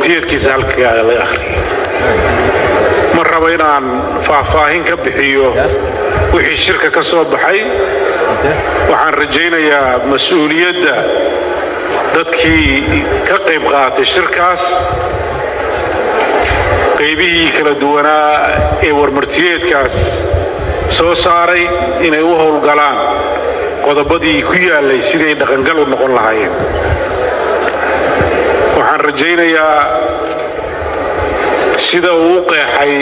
Warmurtiyeedkiisa halkaa laga akhriyay. Ma rabo inaan faahfaahin ka bixiyo wixii shirka ka soo baxay. Waxaan rajaynayaa mas-uuliyadda dadkii ka qayb qaatay shirkaas, qaybihii kala duwanaa ee warmurtiyeedkaas soo saaray, inay u howlgalaan qodobadii ku yaallay siday dhaqangal u noqon lahaayeen. Waxaan rajaynayaa sida uu u qeexay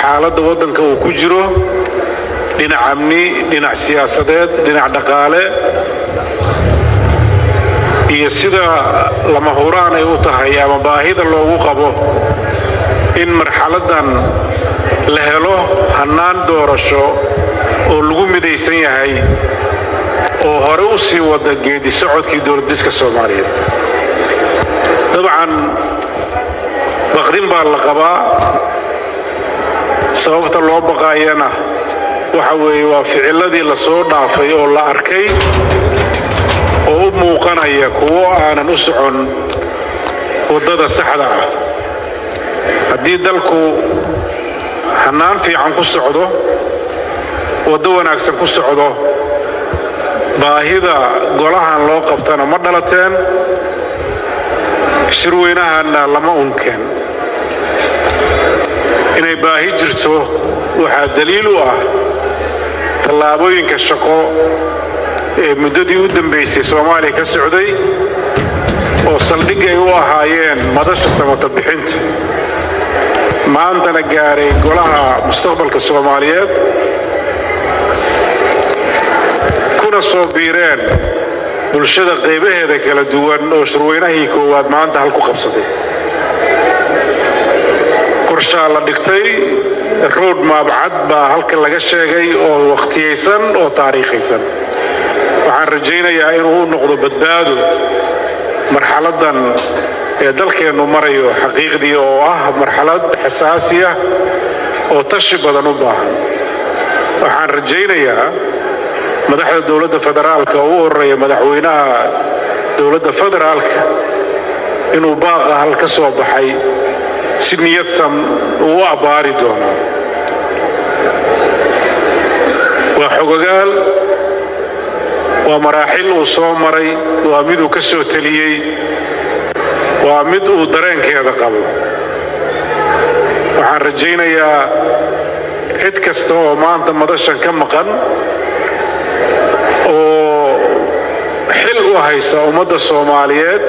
xaaladda waddanka uu ku jiro, dhinac amni, dhinac siyaasadeed, dhinac dhaqaale, iyo sida lama huraan ay u tahay ama baahida loogu qabo in marxaladdan la helo hannaan doorasho oo lagu midaysan yahay oo hore u sii wada geedi socodkii dowladdiska Soomaaliyeed. Dabcan baqdin baa la qabaa. Sababta loo baqaayana waxa weeye waa ficiladii la soo dhaafay oo la arkay oo u muuqanaya kuwo aanan u socon waddada saxda ah. Haddii dalku hannaan fiican ku socdo, waddo wanaagsan ku socdo, baahida golahan loo qabtana ma dhalateen, shirweynahanna lama unkeen. Inay baahi jirto waxaa daliil u ah tallaabooyinka shaqo ee muddadii u dambaysay Soomaaliya ka socday oo saldhig ay u ahaayeen madasha samata bixinta, maantana gaaray golaha mustaqbalka Soomaaliyeed, kuna soo biireen bulshada qaybaheeda kala duwan oo shirweynahii koowaad maanta hal ku qabsaday. Qorshaa la dhigtay, road map cad baa halkan laga sheegay oo wakhtiyaysan oo taariikhaysan. Waxaan rajaynayaa inuu u noqdo badbaado marxaladdan ee dalkeennu marayo, xaqiiqdii oo ah marxalad xasaasi ah oo tashi badan u baahan. Waxaan rajaynayaa madaxda dowladda federaalka oo u horreeya madaxweynaha dowladda federaalka inuu baaqa hal ka soo baxay si niyadsan uu u abbaari doono. Waa xogogaal, waa maraaxil uu soo maray, waa miduu ka soo teliyey, waa mid uu dareenkeeda qabo. Waxaan rajaynayaa cid kasta oo maanta madashan ka maqan oo xil u haysa ummadda Soomaaliyeed,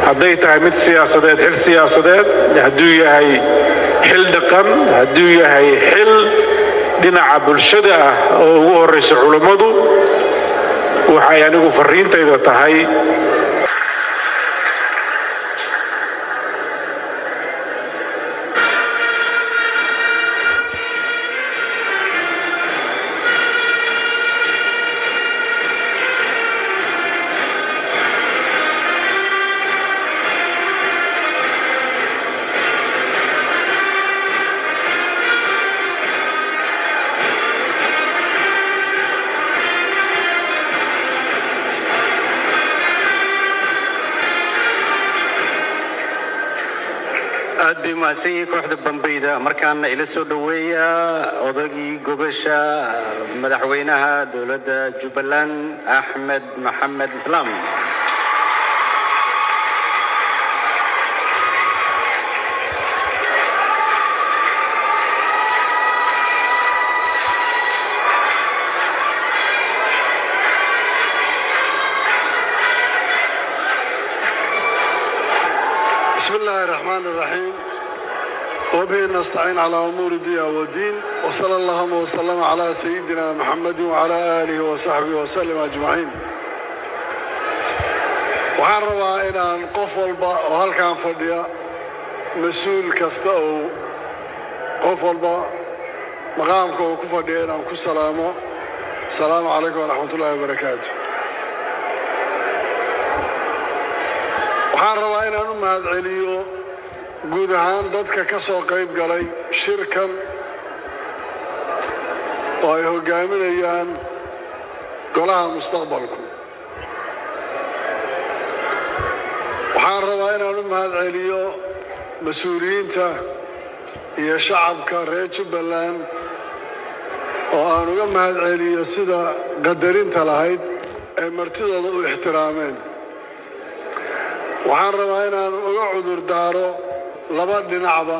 hadday tahay mid siyaasadeed, xil siyaasadeed, hadduu yahay xil dhaqan, hadduu yahay xil dhinaca bulshada ah oo ugu horraysa culummadu, waxay anigu farriintayda tahay. Aad bay umahadsan yihiin kooxda Bambayda. Markaana ila soo dhoweeya odagii gogosha, madaxweynaha dowladda Jubbaland, Axmed Maxamed Islaam. بسم الله الرحمن الرحيم، وبه نستعين على أمور الدنيا والدين، وصلى اللهم وسلم على سيدنا محمد وعلى آله وصحبه وسلم أجمعين. Waxaan rabaa inaan qof walba oo halkan fadhiya, mas-uul kasta oo qof walba maqaamka uu ku fadhiya, inaan ku salaamo: asalaamu calaykum waraxmatullahi wabarakaatu. Waxaan rabaa inaan u mahadceliyo guud ahaan dadka ka soo qayb galay shirkan oo ay hoggaaminayaan golaha mustaqbalku. Waxaan Waxaan rabaa inaan u mahad celiyo mas-uuliyiinta iyo shacabka reer Jubbaland oo aan uga mahad celiyo sida qadarinta lahayd ay martidooda u ixtiraameen. Waxaan rabaa inaan uga cudur daaro laba dhinacba: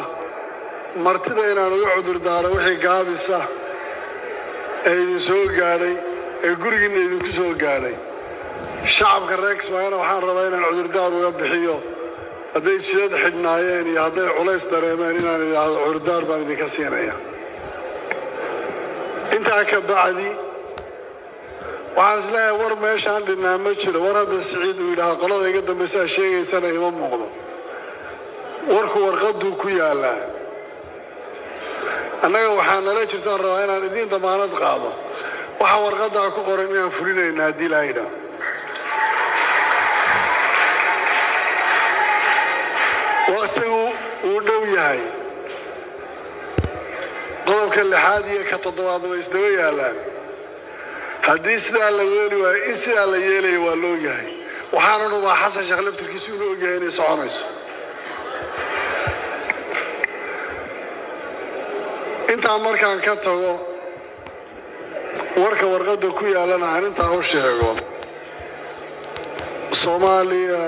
martida inaan uga cudur daaro wixii gaabisa ee idin soo gaadhay, ee gurigiinna idinku soo gaadhay. Shacabka reer Kismaayona waxaan rabaa inaan cudurdaar uga bixiyo hadday jidad xidhnaayeen iyo hadday culays dareemeen, inaan idhaahdo cudurdaar baan idinka siinaya. Intaa ka bacdi, waxaan isleeyahay war meeshaan dhinnaa ma jiro. War hadda Siciid uu yidhaaha qolada iga dambaysaa sheegaysana ima muuqdo. Warku warqadduu ku yaallaa. Annaga waxaa nala jirtoon rabaa inaan idiin damaanad qaado waxa warqaddaa ku qoran inaan fulinayna haddii laa yidhaah. Wakhtigu wuu dhow yahay. Qodobka lixaad iyo ka toddobaad way isdaba yaallaan. Haddii sidaa la yeeli waayo, in sidaa la yeelaya waa la ogyahay. Waxaanan hubaa Xasan Sheekh laftirkiisu inuu ogyahay inay soconayso. Intaa markaan ka tago, warka warqadda ku yaallana aan intaa u sheego, Soomaaliya